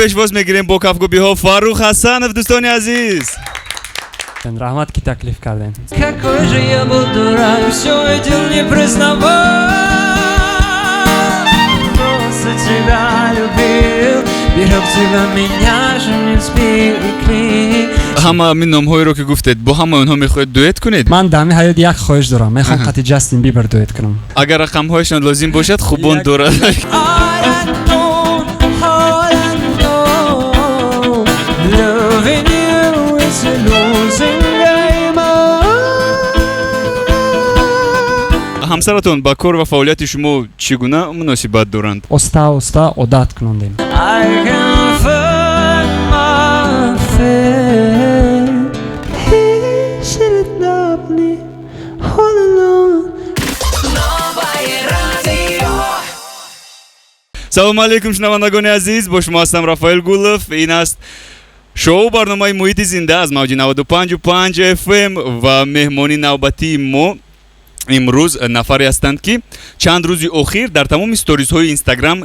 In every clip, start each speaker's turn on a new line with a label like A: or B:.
A: Пешвоз мегирем бо кафкӯбиҳо Фаррух Ҳасанов, дӯстони азиз.
B: Раҳмат, ки таклиф кардем.
C: Какой же я был дурак, все видел, не признавал. Просто тебя любил, берег тебя, меня же не сберегли.
A: Ҳама ҳамин номҳоеро, ки гуфтед, бо ҳамаи онҳо мехоҳед дуэт кунед?
B: Ман дар ҳамин ҳаёт як хоҳиш дорам, мехоҳам қати Ҷастин Бибер дуэт кунам.
A: Агар рақамҳояшон лозим бошад, хубон дорад.
C: All I know, all I know, loving you is a losing game.
A: Ҳамсаратон ба кор ва фаъолияти шумо чӣ гуна муносибат доранд?
B: Оста оста одат кунондем.
C: I can find my fate. Is it lovely all alone?
D: Новое радио.
A: Салому алейкум, шунавандагони азиз, бо шумо ҳастам Рафаэл Гулов. Ин аст шоу барномаи «Муҳити зинда» аз мавҷи 95,5 FM ва меҳмони навбатии мо имрӯз нафаре ҳастанд, ки чанд рӯзи охир дар тамоми сторисҳои Инстаграм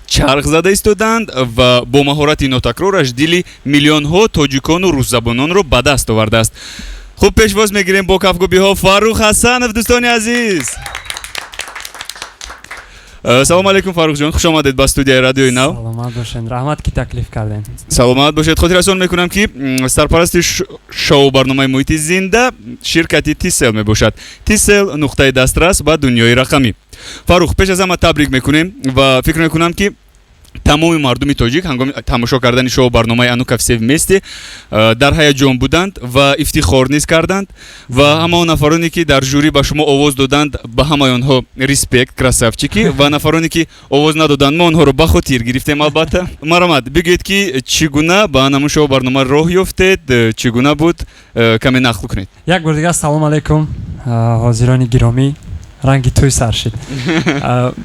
A: чарх зада истодаанд ва бо маҳорати нотакрораш дили миллионҳо тоҷикону русзабононро ба даст овардааст. Хуб, пешвоз мегирем бо кафкӯбиҳо Фаррух Ҳасанов, дӯстони азиз. Салому алейкум, Фаррухҷон, хуш омадед ба студияи Радиои Нав.
B: Саломат бошед, раҳмат, ки таклиф кардем.
A: Саломат бошед. Хотиррасон мекунам, ки сарпарасти шоу барномаи «Муҳити зинда» ширкати Тисел мебошад. Тисел — нуқтаи дастрас ба дунёи рақамӣ. Фаррух, пеш аз ҳама табрик мекунем ва фикр мекунам, ки тамоми мардуми тоҷик ҳангоми тамошо кардани шоу барномаи «А ну-ка все вместе» дар ҳаяҷон буданд ва ифтихор низ карданд. Ва ҳама он нафароне, ки дар жюри ба шумо овоз доданд, ба ҳамаи онҳо респект, красавчики. Ва нафароне, ки овоз надоданд, мо онҳоро ба хотир гирифтем, албатта. Марҳамат, бигӯед, ки чӣ гуна ба ҳамун шоу барнома роҳ ёфтед, чӣ гуна буд, каме нақл кунед.
B: Як бор дигар салом алейкум, ҳозирони гиромӣ. Ранги тӯй сар шид,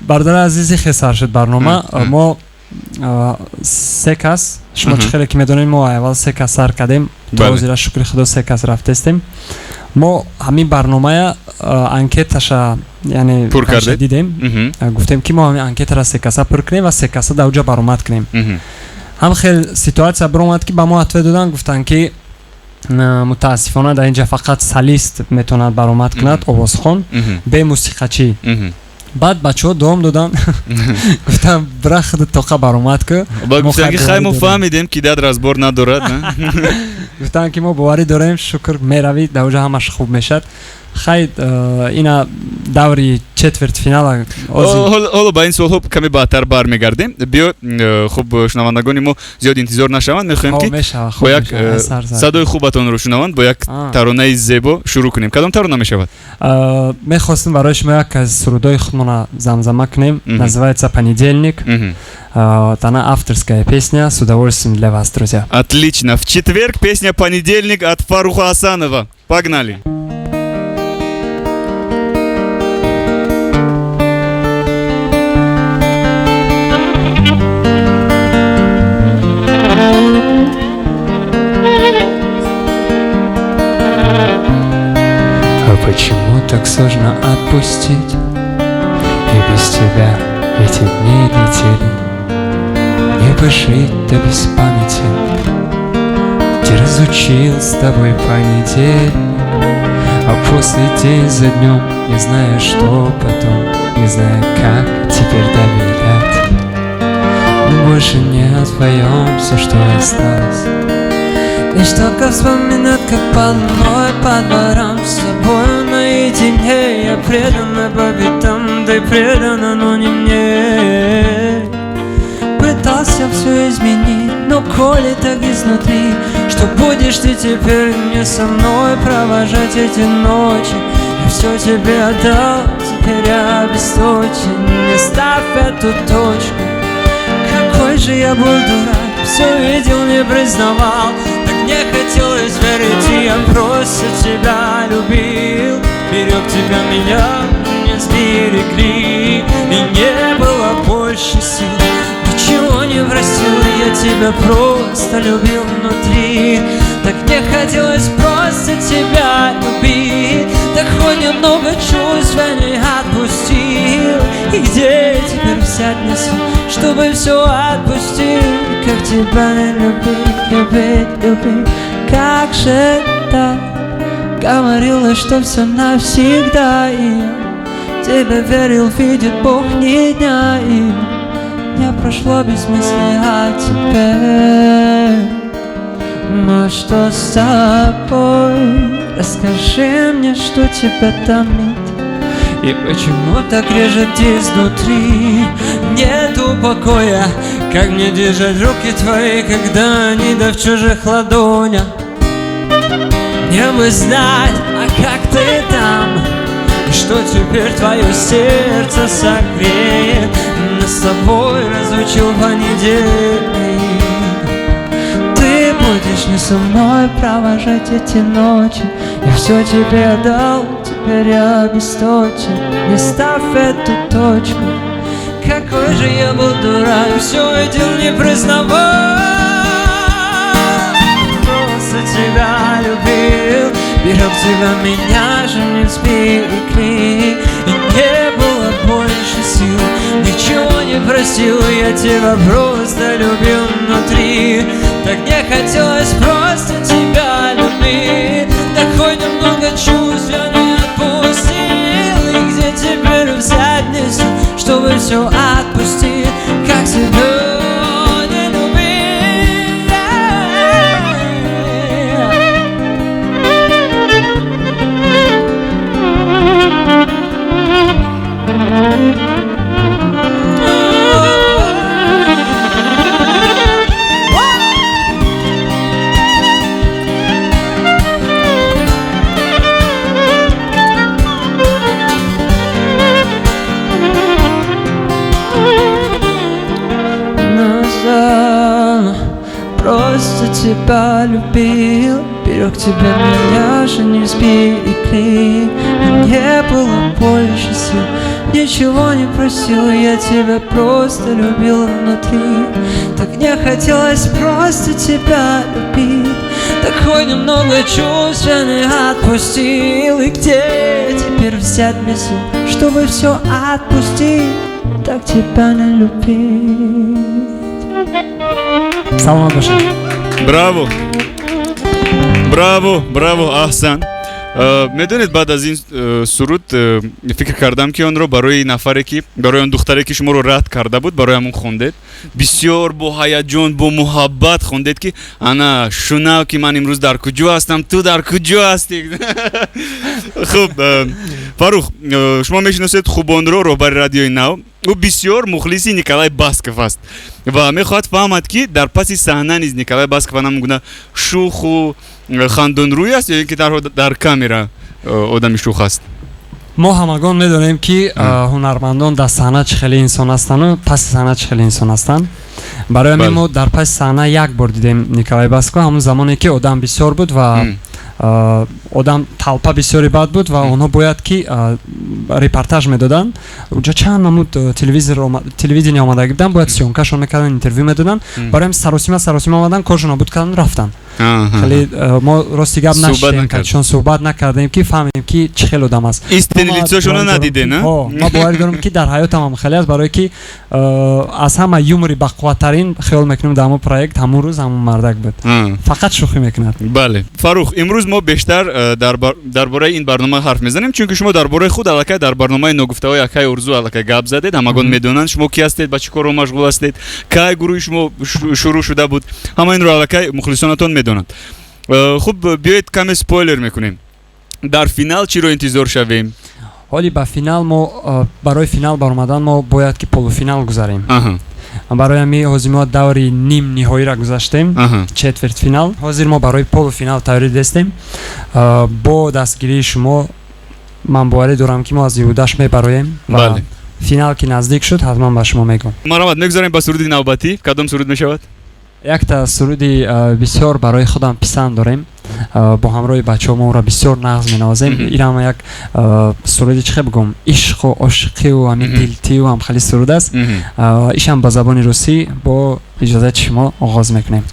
B: бародари азизи, хел сар шуд барнома. Мо се кас, шумо чӣ хеле ки медонед, мо аввал се кас сар кардем, то ҳозира, шукри худо, се кас рафтестем. Мо ҳамин барномая анкеташа, яъне
A: Пур кардед?
B: дидем, гуфтем, ки мо ҳамин анкетара се каса пур кунем ва се каса дар оҷа баромад кунем. Ҳам хел ситуация баромад, ки ба мо ответ доданд, гуфтанд, ки мутаассифона, дар инҷа фақат солист метавонад баромад кунад, овозхон, бе мусиқачӣ. Баъд бачаҳо давом доданд, гуфтам, бира, худат тоқа баромад ку.
A: Ба
B: Мо
A: гуфтанд, ки
B: хай
A: хай, мо
B: боварӣ дорем.
A: фаҳмидем, ки дад разбор надорад, на?
B: Гуфтанд, ки мо боварӣ дорем, шукр, меравӣ, дар оҷа ҳамаш хуб мешавад. Хай, ина даври четверть финала.
A: Ҳоло ба ин суолҳо каме баъдтар бармегардем. Биё, хуб, шунавандагони мо зиёд интизор нашаванд, мехоҳем, ки бо як садои хубатонро шунаванд, бо як таронаи зебо шурӯъ кунем. Кадом тарона мешавад?
B: Мехостем барои шумо як аз сурудҳои худмона замзама кунем. Называется «Понедельник». Она авторская песня, с удовольствием для вас, друзья.
A: Отлично, в четверг песня «Понедельник» от Фарруха Асанова. Погнали!
C: А почему так сложно отпустить? И без тебя эти дни летели. Не бы жить до без памяти. Где разучил с тобой понедельник, а после день за днем, не зная, что потом, не зная, как теперь доверять. Мы больше не вдвоем, все, что осталось, лишь только вспоминать, как по одной по дворам с тобой наедине. Я предана по битам, ты предана, но не мне. Пытался все изменить, но коли так изнутри, что будешь ты теперь не со мной провожать эти ночи? Я все тебе отдал, теперь я обесточен. Не ставь эту точку. Какой же я был дурак, все видел, не признавал. Так не хотелось верить, и я просто тебя любил. Берег тебя, меня не сберегли. И не было больше сил, ничего не простил, я тебя просто любил внутри. Так не хотелось просто тебя любить. Так хоть немного чувств я не отпустил. И где теперь взять мне сил, чтобы все отпустить? Как тебя не любить, любить, любить? Как же так? Говорила, что все навсегда, и я тебе верил, видит Бог, ни дня, и не прошло без мысли о тебе. Но что с тобой? Расскажи мне, что тебя томит и почему так режет изнутри. Нету покоя, как мне держать руки твои, когда они да в чужих ладонях. Мне бы знать, а как ты там, и что теперь твое сердце согреет. Нас с тобой разучил понедельник. Ты будешь не со мной провожать эти ночи. Я все тебе отдал, теперь я обесточен. Не ставь эту точку, какой же я был дурак, все видел, не признавал. Просто тебя любил, берег тебя, меня же не сберегли. И не было больше сил, ничего не просил, я тебя просто любил внутри. Так не хотелось просто тебя любить. Так хоть немного чувств я не отпустил. И где теперь взять мне сил, чтобы все отпустить? Как тебя не любить? Назад, просто тебя любил, берег тебя, меня же не сберегли. Не было больше сил, ничего не просил, я тебя просто любил внутри. Так не хотелось просто тебя любить. Так хоть немного чувств я не отпустил. И где теперь взять мне сил, чтобы все отпустить? Так тебя не любить.
B: Саломат бошед.
A: Браво, браво, браво, аҳсан. Медонед, баъд аз ин суруд фикр кардам, ки онро барои нафаре, ки барои он духтаре, ки шуморо рад карда буд, барои ҳамон хондед. Бисёр бо ҳаяҷон, бо муҳаббат хондед, ки ана шунав, ки ман имрӯз дар куҷо ҳастам, ту дар куҷо ҳастӣ. Хуб, Фаррух, шумо мешиносед Хубонро, роҳбари Радиои Нав. Ӯ бисёр мухлиси Николай Басков аст ва мехоҳад фаҳмад, ки дар паси саҳна низ Николай Басков ҳамон гуна шӯху хандонрӯй аст ё ин ки танҳо дар камера одами шӯх аст?
B: Мо ҳамагон медонем, ки ҳунармандон дар саҳна чӣ хеле инсон ҳастанду паси саҳна чӣ хеле инсон ҳастанд. Барои ҳамин мо дар паси саҳна як бор дидем Николай Басков, ҳамон замоне ки одам бисёр буд ва одам толпа бисёри бад буд ва онҳо бояд ки репортаж медоданд. Уҷа чанд намуд телевизор, телевидение омадаги буданд, бояд съёмка шон мекарданд, интервю медоданд. Барои ҳамин саросима саросима омадан, коршон нобуд кардан, рафтанд. Хеле мо рости гап нашидем, чун суҳбат накардем, ки фаҳмем, ки чӣ хел одам аст.
A: Истинный лицо шона надиде, на?
B: Ма боварӣ дорам, ки дар ҳаётам ҳам хеле аст, барое ки аз ҳама юмори бақувваттарин, хиёл мекунем, дар ҳамон проект ҳамон рӯз ҳамон мардак буд, фақат шӯхӣ мекунад.
A: Бале, Фаррух, имрӯз мо бештар дар бораи ин барнома ҳарф мезанем, чунки шумо дар бораи худ аллакай дар барномаи Ногуфтаҳои акаи Орзу аллакай гап задед. Ҳамагон медонанд, шумо ки ҳастед, ба чӣ корро машғул ҳастед, кай гурӯҳи шумо шурӯъ шуда буд. Ҳама инро аллакай мухлисонатон медонанд. Хуб, биёед, каме спойлер мекунем: дар финал чиро интизор шавем?
B: Ҳоли ба финал мо, барои финал баромадан мо бояд ки полуфинал гузарем. Барои ҳамин ҳозир мо даври ним ниҳоиро гузаштем, четвертьфинал. Ҳозир мо барои полуфинал тайёрӣ дестем. Бо дастгирии шумо ман боварӣ дорам, ки мо аз иҳудаш мебароем ва финал ки наздик шуд, ҳатман ба шумо мегӯм.
A: Марҳамат, мегузарем ба суруди навбатӣ. Кадом суруд мешавад?
B: Якта суруди бисёр барои худам писанд дорем. Бо ҳамроҳи бачаҳо мо ӯро бисёр нағз менавозем. Инам як суруди, чӣ хел бигӯм, ишқу ошиқиву ҳамин дилтиву ҳам хеле суруд аст. Ишам ба забони русӣ, бо иҷозати шумо оғоз мекунем.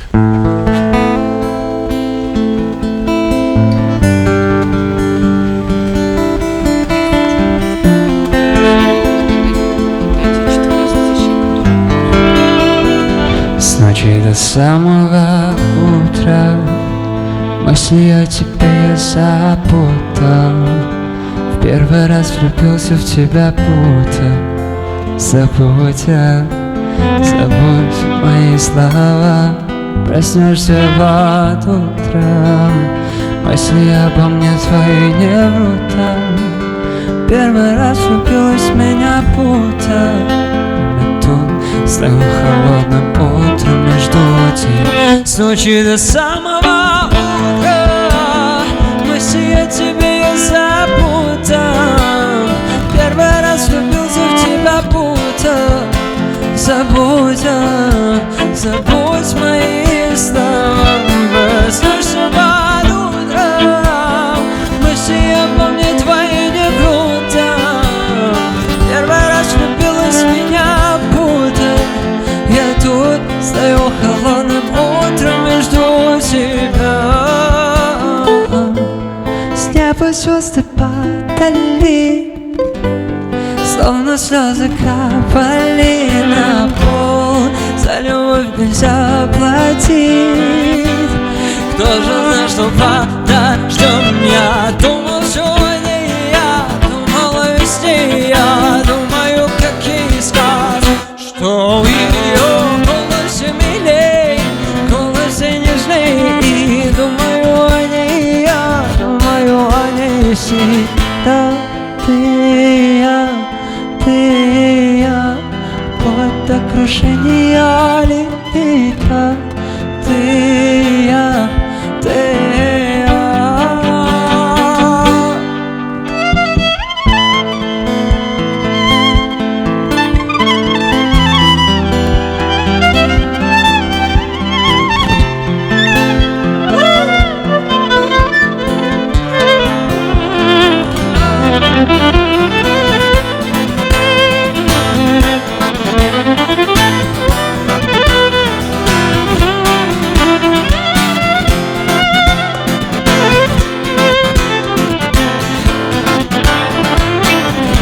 C: До самого утра мысли о тебе я запутал. В первый раз влюбился в тебя будто. Забудь, забудь мои слова. Проснешься под утром, мысли обо мне твои не врут. Первый раз влюбилась, меня будто. Я тут стою холодным утром и жду тебя. С ночи до самого утра мысли о тебе я запутал. Первый раз влюбился в тебя будто. Забудь, забудь мои слова. Проснешься под утром, мысли обо мне твои не врут. Первый раз влюбилась меня будто. Я тут стою холодным утром и жду тебя. С неба звезды падали, словно слезы капали на пол. За любовь нельзя платить. Кто же знал, что подождем? Я думал сегодня, я думал о весне, я думаю, какие сказки, что в ее голосе милей, голосе нежней. И думаю о ней, я думаю о ней всегда. Ты и я, ты и я, под окружение лета. Ты и я, ты и я.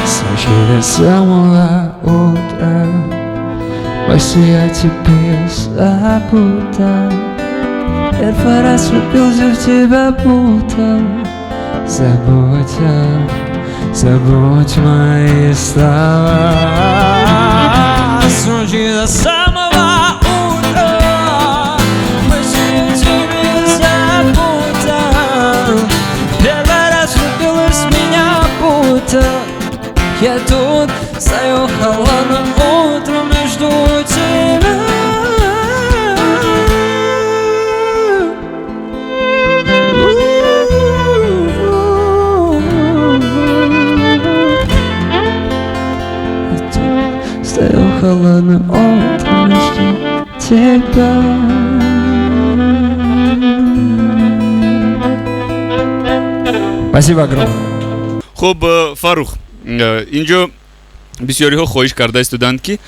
C: С ночи до самого утра мысли о тебе запутал. Первый раз влюбился в тебя будто. Забудь, забудь мои слова. С ночи до самого утра мысли о тебе запутал. Первый раз влюбилась в меня будто. Я тут стою холодным утром и жду тебя. Я тут стою холодным утром и жду тебя. Спасибо огромное.
A: Хуб, Фаррух, инҷо бисёриҳо хоҳиш карда истоданд, ки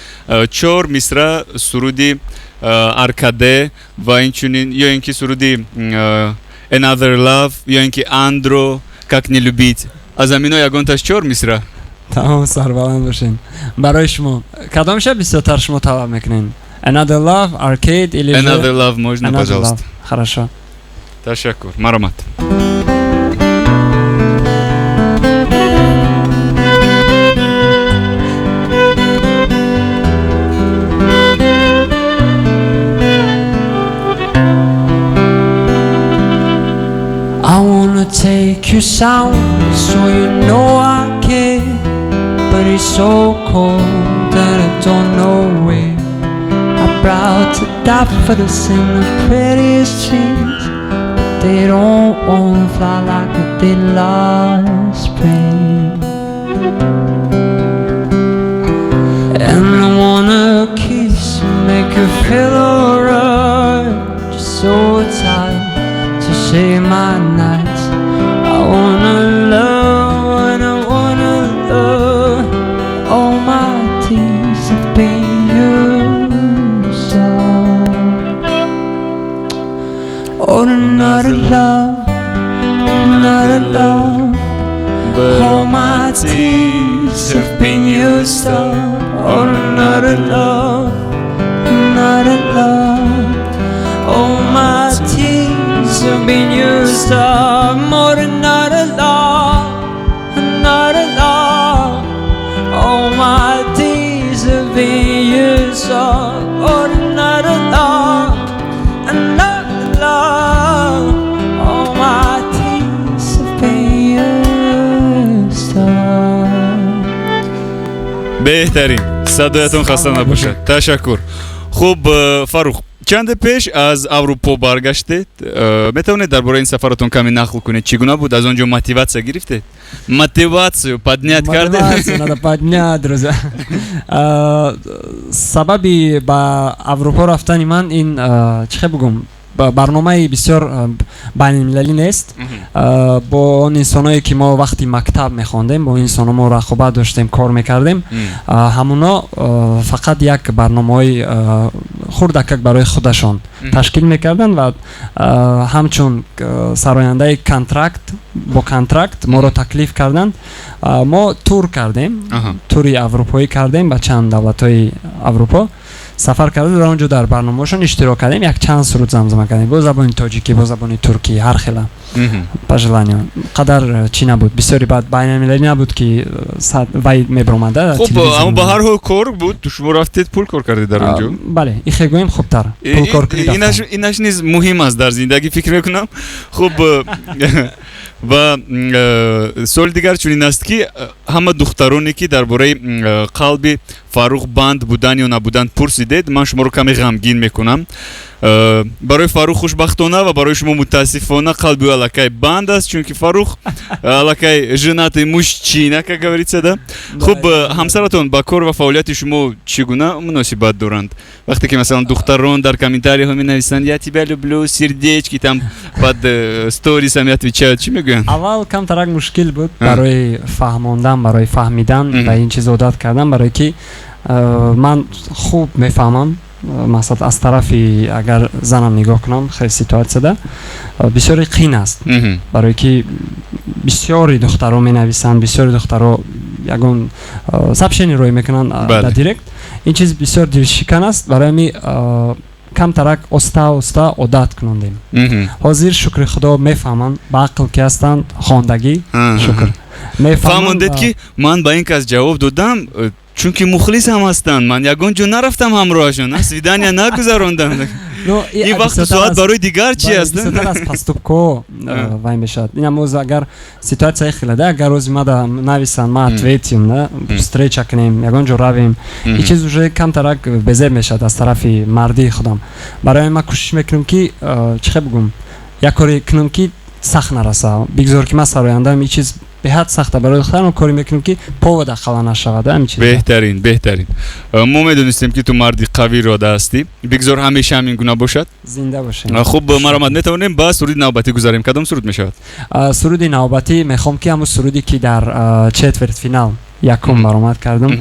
A: чор мисра суруди Аркаде ва инчунин ё ин ки суруди Another Love, ё ин ки Андро, Как не любить, аз ҳамино ягонташ чор мисра.
B: Тамом, сарбаланд бошед. Барои шумо кадомша бисёртар шумо талаб мекунед? Another Love, Arcade или же
A: Another Love можно,
B: Another
A: пожалуйста.
B: Love. Хорошо.
A: Ташаккур, маромад.
C: I wanna take you somewhere so you know I care. But it's so cold that I don't know where. I proud to die for this in the prettiest trees, but they don't wanna fly like they did last spring. And I wanna kiss you, make you feel alright. Just so tired to say my nights. I wanna love and I wanna love. All my tears have been used up. Oh, another love, another love. All my tears have been used up. Oh, another love, another love. have been used up more than not a lot, not a lot. All my tears have been used up more than not a lot, not a lot. All my tears have been used up.
A: Беҳтарин, садоятон хаста набошад, ташаккур. Хуб, Фаррух, чанде пеш аз Аврупо баргаштед. Метавонед дар бораи ин сафаратон каме нақл кунед? Чӣ гуна буд? Аз он ҷо мотиватсия гирифтед, мотивацию поднять кардед?
B: Мотивацию надо поднять, друзья. Сабаби ба Аврупо рафтани ман ин, чӣ хел бигӯм, барномаи бисёр байналмилалӣ нест. Бо он инсоное, ки мо вақти мактаб мехондем, бо инсоно мо рақобат доштем, кор мекардем. Ҳамуно фақат як барномаҳои хурдакак барои худашон ташкил мекарданд ва ҳамчун сарояндаи контракт, бо контракт моро таклиф карданд. Мо тур кардем, тури аврупоӣ кардем, ба чанд давлатҳои Аврупо сафар карда, дар он ҷо дар барномаҳошон иштирок кардем, як чанд суруд замзама кардем бо забони тоҷикӣ, бо забони туркӣ, ҳар хела, по желанию. Қадар чӣ набуд, бисёри баъд байналмилалӣ набуд, ки вай мебаромада.
A: Хуб, аммо ба ҳар ҳол кор буд, шумо рафтед, пул кор кардед дар он ҷо.
B: Бале, ихе гӯем хубтар, пул кор кунӣ.
A: Инаш низ муҳим аст дар зиндагӣ, фикр мекунам. Хуб, ва суоли дигар чунин аст, ки ҳама духтароне, ки дар бораи қалби Фаррух банд будан ё набудан пурсидед, ман шуморо каме ғамгин мекунам. Барои Фаррух хушбахтона ва барои шумо мутаассифона, қалби ӯ аллакай банд аст, чунки Фаррух аллакай женатый мужчина, как говорится, да. Хуб, ҳамсаратон ба кор ва фаъолияти шумо чӣ гуна муносибат доранд, вақте ки, масалан, духтарон дар комментариҳо менависанд: «Я тебя люблю», сердечки там под сторисами отвечают, чӣ мегӯянд?
B: Аввал камтарак мушкил буд барои фаҳмондан, барои фаҳмидан, ба ин чиз одат кардан, барое ки ман хуб мефаҳмам. Масалан, аз тарафи агар занам нигоҳ кунам, хеле ситуатсияда бисёре қин аст, барое ки бисёри духтаро менависанд, бисёри духтаро ягон сообщение рӯй мекунанд дар директ. Ин чиз бисёр дилшикан аст. Барои ҳами камтарак оста оста одат кунондем. Ҳозир, шукри Худо, мефаҳманд, ба ақл ки ҳастанд, хондагӣ, шукр.
A: Фаҳмондед, ки ман ба ин кас ҷавоб додам, чунки мухлисам ҳастанд, ман ягон ҷо нарафтам ҳамроҳашон, свидания нагузарондам, ин вақту соат барои дигар чи аст?
B: Бисёртар аз поступко вай мешавад. Инам оз агар ситуатсияи хелада, агар ози мада нависанд, ма ответим, да, встреча кунем, ягон ҷо равем, ин чиз уже камтарак безеб мешавад аз тарафи мардии худам. Барои ман кӯшиш мекунам, ки чӣ хел бигӯм, як коре кунам, ки сахт нараса. Бигзор ки ман сарояндаам, ин чиз беҳад сахта барои духтарам, коре мекунем, ки повод ақалла нашавад ҳамин чиз.
A: Беҳтарин, беҳтарин. Мо медонистем, ки ту марди қавӣ ирода ҳастӣ, бигзор ҳамеша ҳамин гуна бошад.
B: Зинда бошем.
A: Хуб, маромад, метавонем ба суруди навбатӣ гузарем. Кадом суруд мешавад?
B: Суруди навбатӣ мехоҳам, ки ҳамун суруде, ки дар четвертьфинал якум баромад кардам,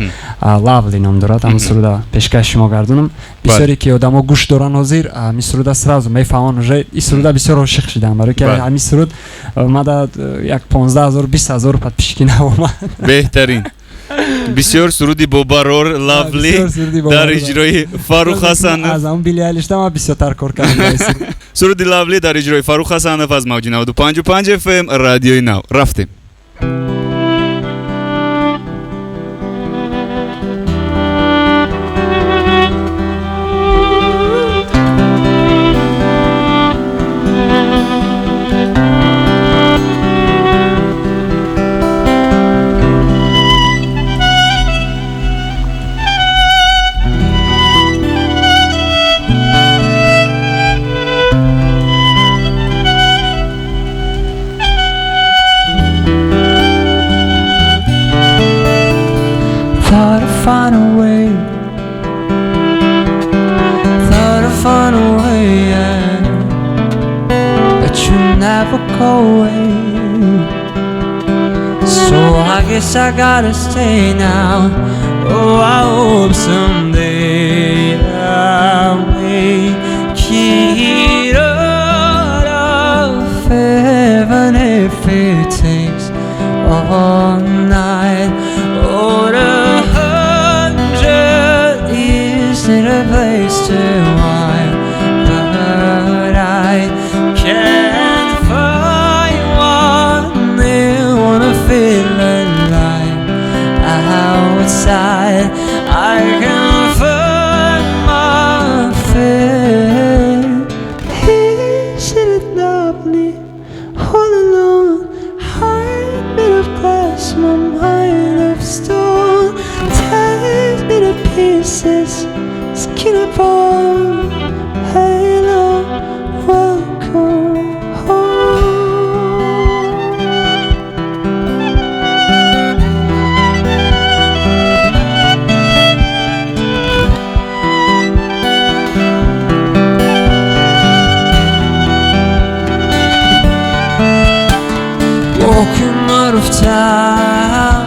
B: «Лавли» ном дорад, ҳамун суруда пешкаши шумо гардонам. Бисёре ки одамо гӯш доранд, ҳозир ҳамин суруда сразу мефаҳманд, уже ин суруда бисёр ошиқ шидам, барои ки ҳамин суруд мада як 15 000, 20 000 подписчики нав омад.
A: Беҳтарин, бисёр суруди бобарор, «Лавли» дар иҷрои Фаррух Ҳасанов.
B: Аз ҳамун Билли Айлишда ман бисёртар кор кардам.
A: Суруди «Лавли» дар иҷрои Фаррух Ҳасанов аз мавҷи 95,5 FM, Радиои Нав. Рафтем.
C: Thought I'd find a way, thought I'd find a way, yeah. But you never go away. So I guess I gotta stay now. Oh, I hope someday I'll make it out of heaven if it takes all night or 100 years in a place to hide, but I can't. Walking out of town,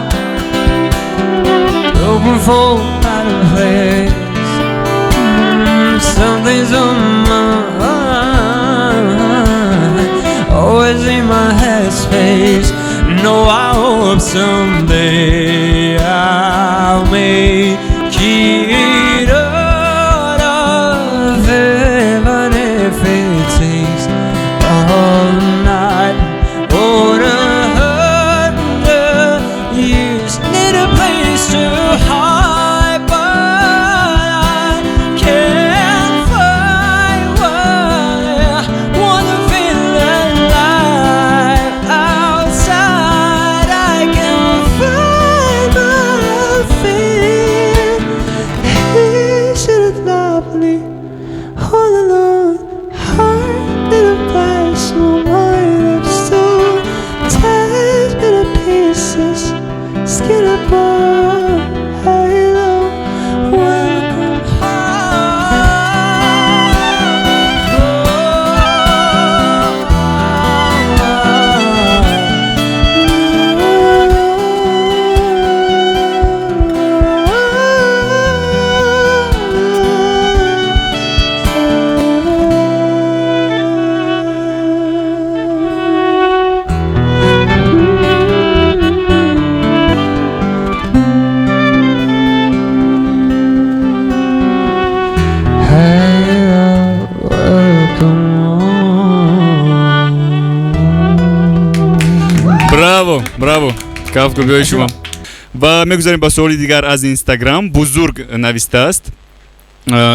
C: looking for a better place. Something's on my mind, always in my headspace. No, I hope someday I'll make it out of even if it takes all night or 100 years. Need a place to hide, but I can't find one. Wanna feel alive outside. I can find my fear. Isn't it lovely? All alone, heart in a place, my mind of stone, tears me to pieces, skin and bone. Hello, welcome Hello, welcome home.
A: Браво, браво, кафкӯбиҳои шумо. Ва мегузарем ба суоли дигар аз Инстаграм. Бузург навистааст,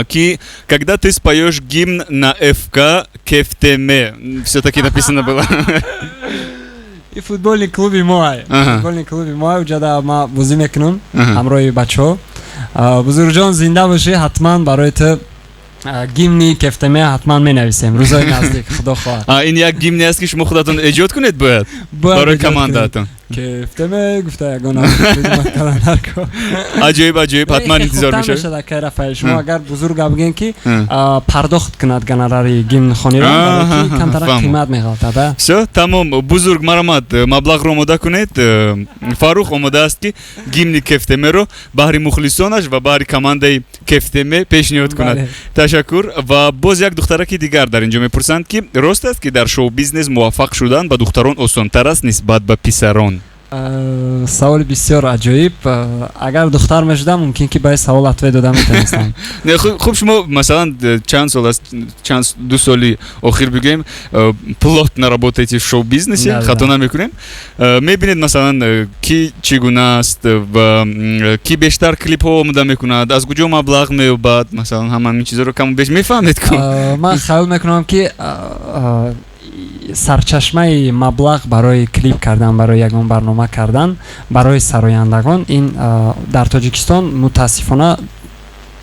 A: ки когда ты споешь гимн на ФК Кефтеме? Все-таки написано было.
B: И футбольный клуби моай. Футбольный клуби моай, уҷада ма бозӣ мекунам ҳамроҳи бачаҳо. Бузургҷон, зинда бошӣ, ҳатман барои ту гимни Кефтеме ҳатман менависем рӯзои наздик, худо хоҳад.
A: Ин як гимне аст, ки шумо худатон эҷод кунед бояд барои
B: эҷод кунем.
A: Командаатон.
B: Кефтеме гуфта ягона хидмат кардан дар кор.
A: Аҷоиб, аҷоиб, ҳатман интизор
B: хубтар
A: мешавем.
B: Мешавад, акай Рафаэл, шумо агар бузурга бигӯем, ки пардохт кунад гонорари гимнхониро, барои ки камтарак
A: фаҳмам.
B: Қимат меғалтад, а?
A: Всё, тамом, Бузург, марамат, маблағро омода кунед. Фаррух омода аст, ки гимни Кефтемеро баҳри мухлисонаш ва баҳри командаи Кефтеме пешниҳод кунад.
B: Бале.
A: Ташаккур. Ва боз як духтараки дигар дар инҷо мепурсанд, ки рост аст, ки дар шоу-бизнес муваффақ шудан ба духтарон осонтар аст нисбат ба писарон?
B: Саволи бисёр аҷоиб. Агар духтар мешудам, мумкин ки ба ин савол ответ дода метавонистам.
A: Не, хуб, шумо масалан чанд сол аст, чанд ду соли охир бигӯем, плотно работаете в шоу-бизнесе, хато намекунем. Мебинед, масалан, ки чӣ гуна аст ва ки бештар клипҳо омода мекунад, аз куҷо маблағ меёбад, масалан, ҳама ин чизҳоро каму беш мефаҳмед ку?
B: Ман хаёл мекунам, ки сарчашмаи маблағ барои клип кардан, барои ягон барнома кардан, барои сарояндагон ин дар Тоҷикистон мутаассифона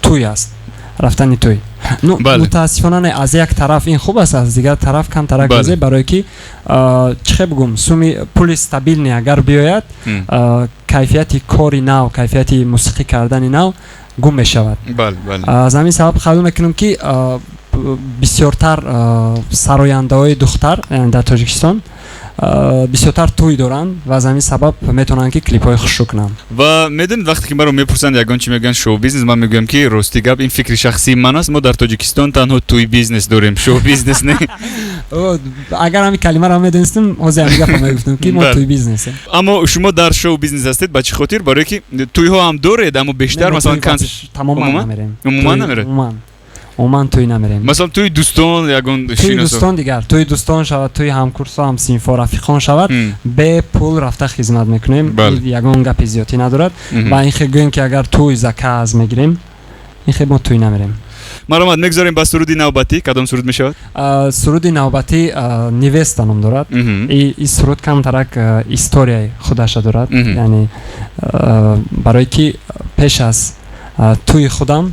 B: тӯй аст, рафтани тӯй. Ну, мутаассифона не, аз як тараф ин хуб аст, аз дигар тараф камтарак озе, барое ки чӣ хел бигӯм, суми пули стабильный агар биёяд, кайфияти кори нав, кайфияти мусиқӣ кардани нав гум мешавад.
A: Бале, бале.
B: Аз ҳамин сабаб хаёл мекунам, ки бисёртар сарояндаҳои духтар, яъне дар Тоҷикистон, бисёртар тӯй доранд ва аз ҳамин сабаб метавонанд, ки клипҳои хушрӯ кунанд.
A: Ва медонед, вақте ки маро мепурсанд, ягон чи мегӯянд шоу-бизнес, ман мегӯям, ки рости гап, ин фикри шахсии ман аст, мо дар Тоҷикистон танҳо тӯй бизнес дорем, шоу-бизнес не.
B: О, агар ҳамин калимаро медонистам, ҳозир ҳамин гапро мегуфтам, ки мо тӯй бизнесем.
A: Аммо шумо дар шоу-бизнес ҳастед ба чӣ хотир? Барое ки тӯйҳо ҳам доред, аммо бештар
B: Не, мо
A: масалан
B: тӯй
A: консерт
B: тамоман
A: Умуман?
B: намерем.
A: Умуман намеред?
B: Умуман. Умуман тӯй намерем.
A: Масалан, тӯи дӯстон, ягон
B: тӯи
A: шиносо?
B: Дӯстон дигар, тӯи дӯстон шавад, тӯи ҳамкурсо, ҳамсинфо, рафиқон шавад, бе пул рафта хизмат мекунем. Ягон гапи зиёдтӣ надорад. Ва ин хел гӯем, ки агар тӯй заказ мегирем, ин хел мо тӯй намерем.
A: Маромад, мегузорем ба суруди навбатӣ. Кадом суруд мешавад?
B: Суруди навбатӣ «Невеста» ном дорад. И суруд камтарак историяи худаша дорад. Яъне барое ки пеш аз тӯи худам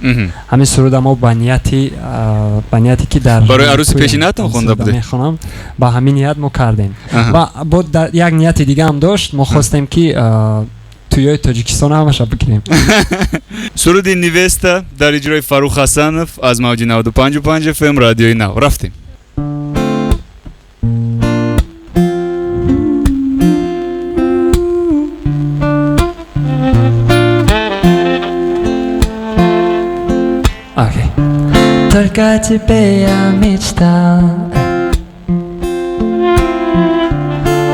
B: ҳамин суруда мо ба нияте ки дар
A: Барои арӯси
B: тӯям
A: пешинатон
B: ҳамин
A: хонда
B: суруда
A: будед?
B: мехонам, ба ҳамин ният мо кардем. Ва бо як нияти дигаам дошт, мо хостем, ки тӯёи Тоҷикистон ҳамаша бигирем.
A: Суруди «Невеста» дар иҷрои Фаррух Ҳасанов аз мавҷи 95,5 FM, Радиои Нав. Рафтем.
C: Только о тебе я мечтал.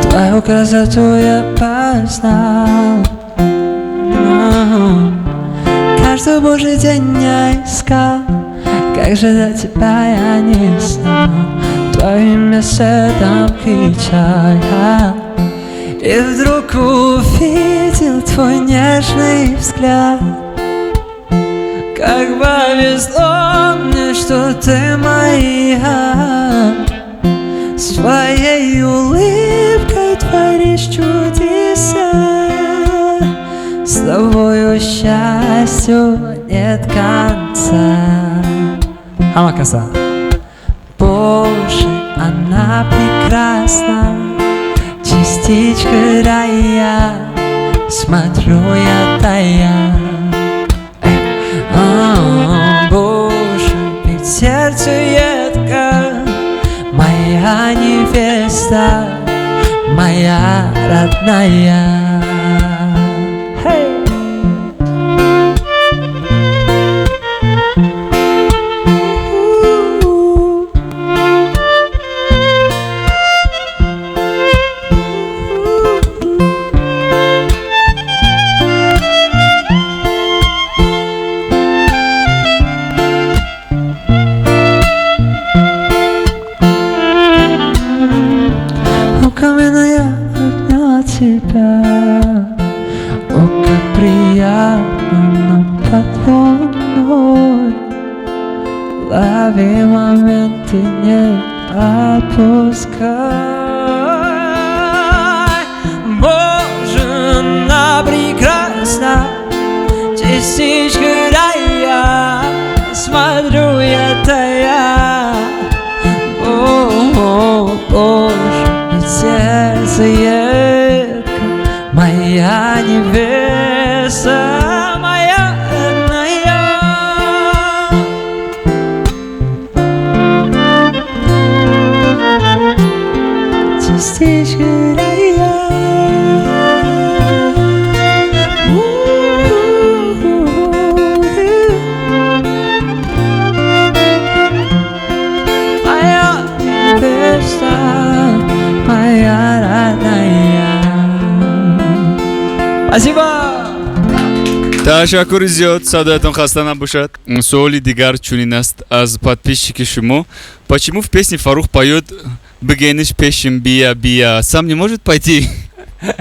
C: Твою красоту я познал. Каждый божий день я искал, как же до тебя я не знал. Твое имя светом кричал. И вдруг увидел твой нежный взгляд. Как повезло мне, что ты моя. Своей улыбкой творишь чудеса. С тобою счастью нет конца.
B: Ҳама каса.
C: Боже, она прекрасна, частичка рая. Смотрю я тая. О, боже, ведь сердце едко. Моя невеста, моя родная. Hey! У камина я обнял тебя. О, как приятно нам под луной. Лови моменты, не отпускай. Боже, она прекрасна, частичка рая. Смотрю я тая. О, боже, ведь сердце едко. Моя невеста, моя родная. Частичка рая. Моя невеста, моя родная. Спасибо!
A: Ташаккури зиёд, садоятон хаста набошад. Суоли дигар чунин аст аз подписчики шумо: почему в песне Фарух поет «Бигениш пешим бия бия», сам не может пойти?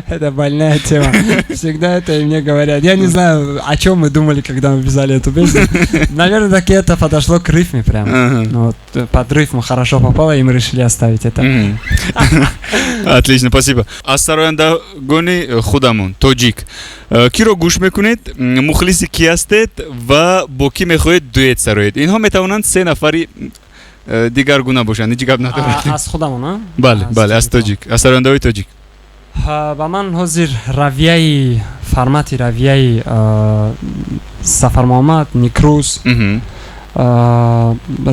B: Это больная тема. Всегда это и мне говорят. Я не знаю, о чем мы думали, когда мы писали эту песню. Наверное, так и это подошло к рифме прям. Ну, вот, под рифму хорошо попало, и мы решили оставить это.
A: Отлично, спасибо. Аз сарояндагони худамон тоҷик киро гӯш мекунед, мухлиси ки ҳастед ва бо кӣ мехоҳед дуэт сароед? Инҳо метавонанд се нафари дигаргуна бошанд, ҳеҷ гап надорад.
B: Аз худамон, а?
A: Бале, бале, аз тоҷик, аз сарояндаҳои тоҷик.
B: Ба ман ҳозир равияи формати равияи Сафармуҳаммад Никрӯз,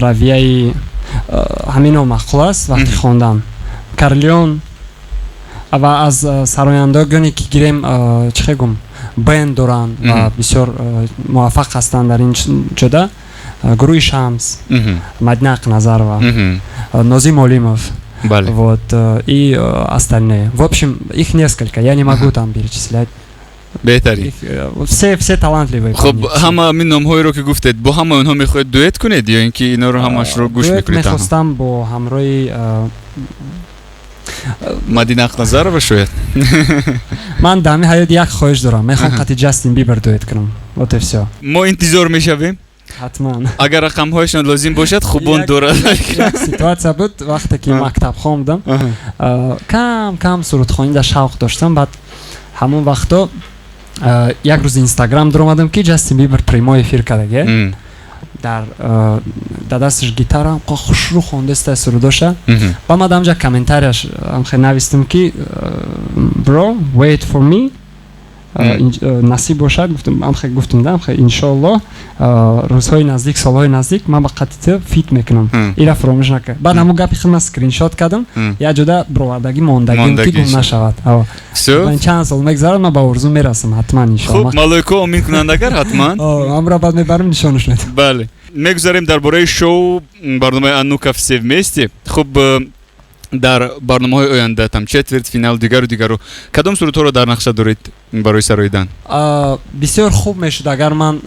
B: равияи ҳамино маъқул аст вақти хондан. Карлеон. Ва аз сарояндагоне ки гирем, чӣ хел гум, бенд доранд ва бисёр муваффақ ҳастанд дар ин ҷода, гурӯҳи Шамс, Мадина Ақназарова, Нозим Олимов. Вот, и остальные. В общем, их несколько, я не могу там перечислять.
A: Беҳтарин.
B: Все талантливые.
A: Хуб, ҳама ҳамин номҳоеро ки гуфтед, бо ҳамаи онҳо мехоҳед дуэт кунед ё ин ки инҳоро ҳамашро гӯш мекунед?
B: Мехостам бо ҳамроҳи
A: Мадина Ақназарова шояд.
B: Ман дар ҳамин ҳаёт як хоҳиш дорам, мехоҳам қати Ҷастин Бибер дуэт кунам, вот и всё.
A: Мо интизор мешавем.
B: Ҳатман.
A: Агар рақамҳояшон лозим бошад, хубон дорад.
B: Як ситуация буд, вақте ки мактабхон будам, кам кам сурудхонида шавқ доштам. Баъд ҳамон вақто як рӯз Инстаграм дуромадам, ки Ҷастин Бибер прямой эфир кардаге, дар дасташ гитара, хушрӯ хондаста сурудоша. Ба ман даамҷа комментарияш амхе навистам, ки «Bro, wait for me, насиб бошад», гуфтам, амхе гуфтам да, амхе иншоаллоҳ рӯзҳои наздик, солҳои наздик ман ба қати ту feat мекунам, ира фаромӯш накар. Баъд ҳамон гапи худ ман скриншот кардам, як ҷода бировардагӣ мондагим, ки гум нашавад. Чанд сол мегзарад, ман ба орзу мерасам ҳатман, иншоаллоҳ.
A: Хуб, малоико омин кунанд агар, ҳатман.
B: Амра баъд мебарам, нишонаш медам.
A: Бале. Мегузарем дар бораи шоу барномаи «А ну-ка все вместе». Хуб, дар барномаҳои оянда, там четвертьфинал, дигару дигару, кадом сурудҳоро дар нақша доред барои сароидан?
B: Бисёр хуб мешуд, агар ман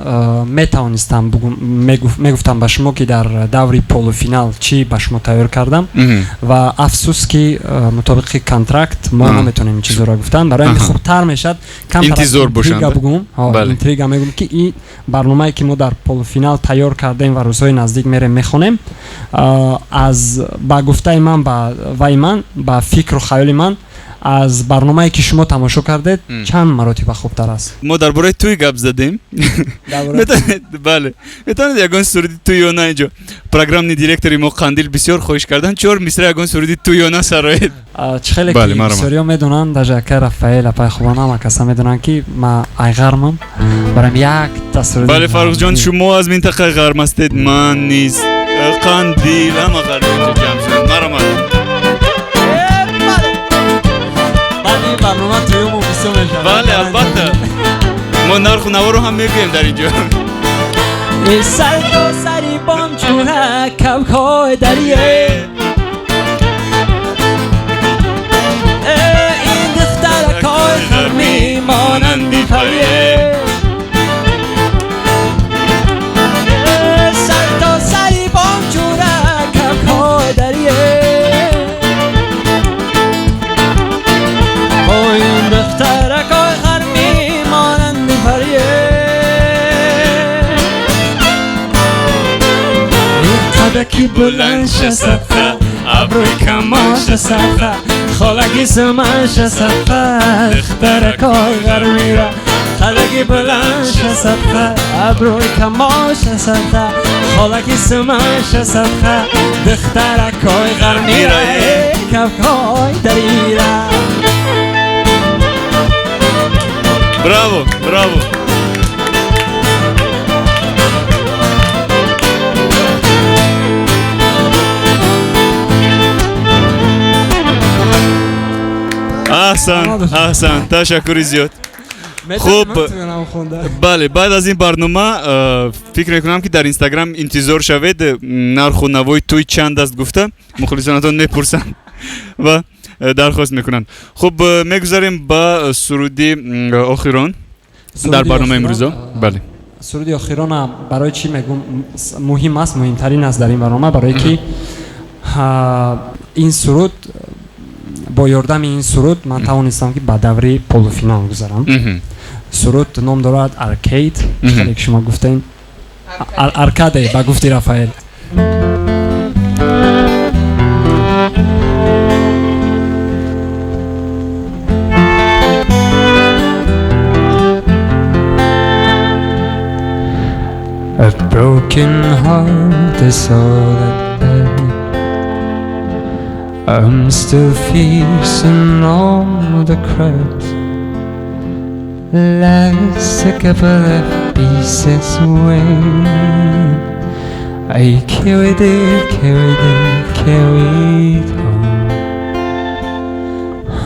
B: метавонистам мегуфтам ба шумо, ки дар даври полуфинал чӣ ба шумо тайёр кардам, ва афсӯс, ки мутобиқи контракт мо наметавонем ин чизҳоро гуфтан. Барои ҳамин хубтар мешавад
A: интизор бошанд.
B: Бугум, интрига мегӯм, ки ин барномае, ки мо дар полуфинал тайёр кардем ва рӯзҳои наздик мерем мехонем, аз ба гуфтаи ман, ба ваи ман, ба фикру хаёли ман, аз барномае, ки шумо тамошо кардед, чанд маротиба хубтар аст.
A: Мо дар бораи тӯй гап задем. Бале, метавонед ягон суруди тӯёна инҷо? Программный директори мо Қандил бисёр хоҳиш кардан, чор мисра ягон суруди тӯёна сароед.
B: Чӣ хеле ки бисёриҳо медонанд, даже акай Рафаэл, апай Хубон, ҳама каса медонанд, ки ма айғармам, барам якта суруди.
A: Бале, Фаррухҷон, шумо аз минтақаи ғарм ҳастед, ман низ, Қандил, ҳама ғарм инҷо ҷамъ шуданд. Маромад.
B: Барнома тӯюму бисёр мешавад.
A: Бале, албатта, мо нарху наворо ҳам мегӯем дар инҷо.
B: Сар то сари бом чуна кабкҳои дарье, ин духтаракҳои ғармӣ монанди парье. Сар то сари бом чуна кабкҳои дарье, ин духтаракҳои ғармӣ монанди парье. Қадаки буланд шасадқа, абрӯи камон шасадқа, холаги суман шасадқа, духтаракҳои ғармира. Қадаки буланд шасадқа, абрӯи камон шасадқа, холаги суман шасадқа, духтаракҳои ғармира, кафкҳои дарира.
A: Браво, браво! Аҳсан, аҳсан, ташаккури зиёд. Хуб, бале, баъд аз ин барнома фикр мекунам, ки дар Инстаграм интизор шавед, нарху навои тӯй чанд аст гуфта мухлисонатон мепурсанд ва дархост мекунанд. Хуб, мегузарем ба суруди охирон дар барномаи имрӯзо. Бале,
B: суруди охирона барои чӣ мегӯм муҳим аст, муҳимтарин аст дар ин барнома? Барое ки ин суруд, бо ёрдами ин суруд ман тавонистам, ки ба даври полуфинал гузарам. Суруд ном дорад «Аркейд», хеле ки шумо гуфтем, аркаде ба гуфти Рафаэл.
C: A broken heart is all that left. I'm still facing all the cracks. Last a couple of pieces away. I carried it, carried it, carried home.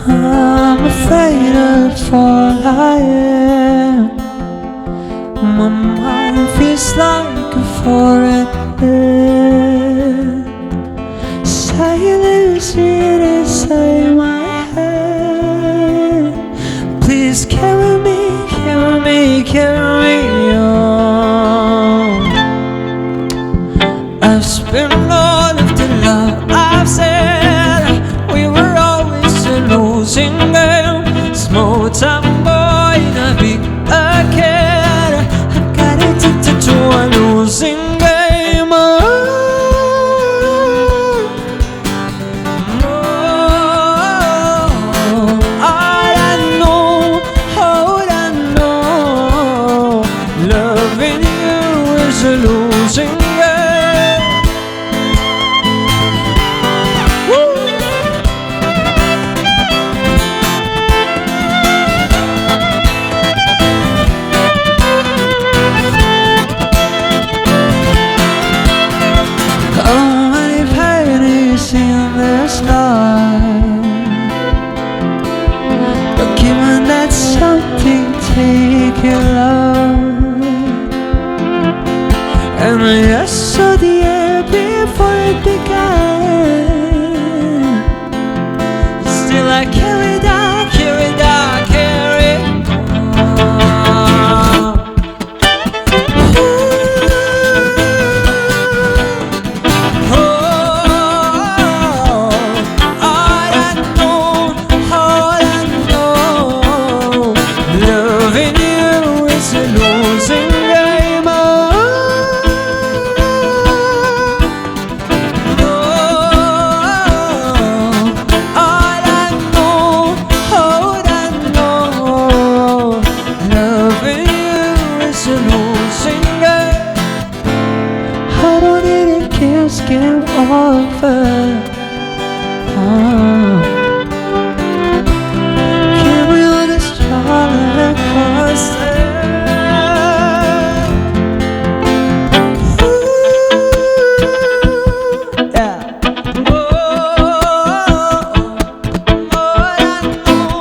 C: I'm afraid of all I am. My mind feels like a foreign land. Silence inside my head. Please carry me, carry me, carry me on. I've spent all of the love I've said. We were always a losing game. Small time boy in a big arcade. I got addicted to a losing game. Oh, oh. Like carry that, carry that, carry on. Ooh. Oh, all I know, all I know, loving you is a losing game. Oh, all I know, all I know, loving you is a losing game. I don't need a kiss, game over. Oh. Can we on this roller coaster? Ooh, yeah. Oh, all I know,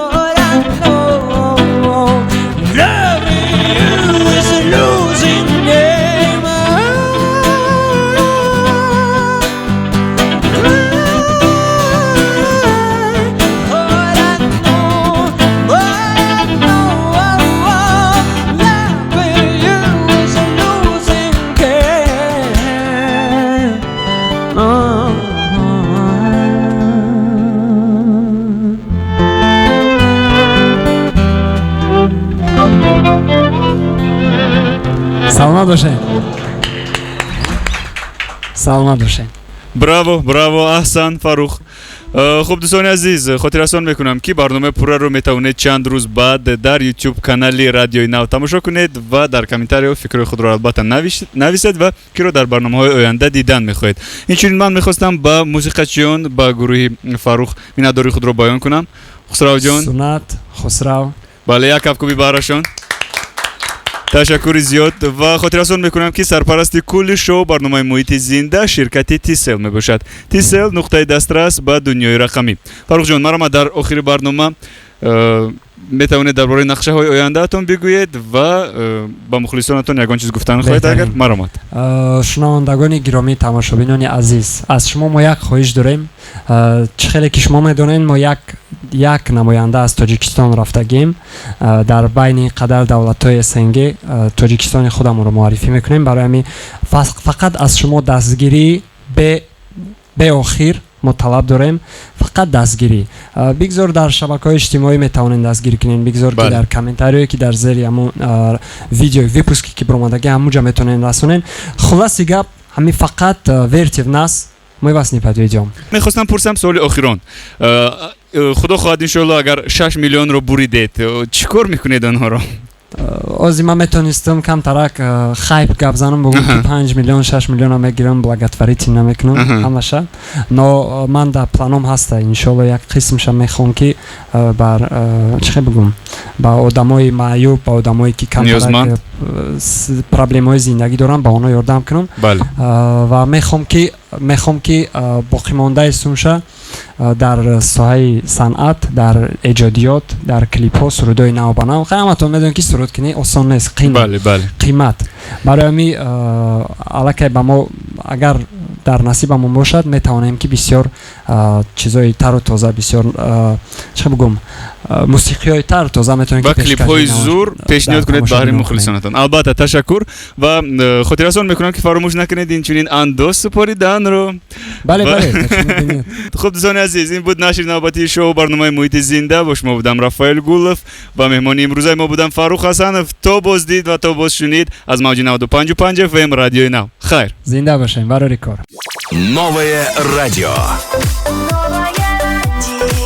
C: all I know, loving you is a losing game. All I know, all I know, loving you is a losing game. Oh.
B: Саломат бошед, саломат бошед.
A: Браво, браво, аҳсан, Фаррух. Хуб, дӯстони азиз, хотиррасон мекунам, ки барномаи пурраро метавонед чанд рӯз баъд дар YouTube канали Радиои Нав тамошо кунед ва дар комментариҳо фикрҳои худро албатта нависед ва киро дар барномаҳои оянда дидан мехоҳед. Инчунин ман мехостам ба мусиқачиён, ба гурӯҳи Фаррух миннатдории худро баён кунам. Хусравҷон,
B: Сунат, Хусрав.
A: Бале, як кафкӯби баҳрашон. Ташаккури зиёд ва хотиррасон мекунам, ки сарпарасти кулли шоу барномаи муҳити зинда ширкати Тисел мебошад. Тисел нуқтаи дастрас ба дунёи рақамӣ. Фаррухҷон, марама дар охири барнома метавонед дар бораи нақшаҳои ояндаатон бигӯед ва ба мухлисонатон ягон чиз гуфтан хоҳед, агар
B: Беҳтарин.
A: Маромад.
B: Шунавандагони гиромӣ, тамошобинони азиз, аз шумо мо як хоҳиш дорем. Чӣ хеле ки шумо медонед, мо як намоянда аз Тоҷикистон рафтагем. Дар байни қадар давлатҳои СНГ Тоҷикистони худамонро муаррифӣ мекунем. Барои ҳамин фақат аз шумо дастгирӣ беохир мо талаб дорем, фақат дастгирӣ. Бигзор дар шабакаҳои иҷтимоӣ метавонед дастгирӣ кунед, бигзор ки дар комментариое ки дар зери ҳамун видео выпуске ки баромадагӣ, ҳамунҷа метавонед расонед. Хулоси гап ҳамин, фақат верьте в нас, мы вас не подведем.
A: Мехостам пурсам суоли охирон. Худо хоҳад, иншоалло, агар 6 миллионро буридед, чӣ кор мекунед онҳоро?
B: Ози ман метонистам камтарак хайп гап занам, бугум ки 5 миллион, 6 миллиона мегирам, благотворительно мекунам ҳамаша. Но ман дар планом ҳаста, иншоалло, як қисмша мехоҳам ки бар чӣ хел бигӯм, ба одамои маъюб, ба одамое ки камтарак
A: Ниёзманд.
B: Проблемаҳои зиндагӣ доранд, ба онҳо ёрдам кунам. Ва мехоҳам ки боқимондаи сумша дар соҳаи санъат, дар эҷодиёт, дар клипҳо, сурудҳои нав ба нав. Ҳаматон медонед, ки сурудкунӣ осон нест, қин,
A: бале бале
B: қимат. Барои ҳамин аллакай ба мо агар дар насибамон бошад, метавонем ки бисёр чизҳои тару тоза, бисёр, чӣ бигӯм, мусиқиҳои тару тоза метавонем
A: ва
B: ки
A: клипҳои
B: пешкаши
A: зур пешниҳод
B: дар
A: кунед баҳри
B: тамошобинон.
A: мухлисонатон. Албатта, ташаккур ва хотиррасон мекунам, ки фаромӯш накунед инчунин андоз супориданро.
B: Бале, бале, почему бы нет?
A: Хуб, дӯстони азиз, ин буд нашри навбатии шоу барномаи муҳити зинда. Бо шумо будам Рафаэл Гулов ва меҳмони имрӯзаи мо будам Фаррух Ҳасанов. То боздид ва то бозшунид аз мавҷи 95,5 ФМ Радиои Нав. Хайр.
B: Зинда бошем, барори кор.
E: Новое радио.
D: Новое радио.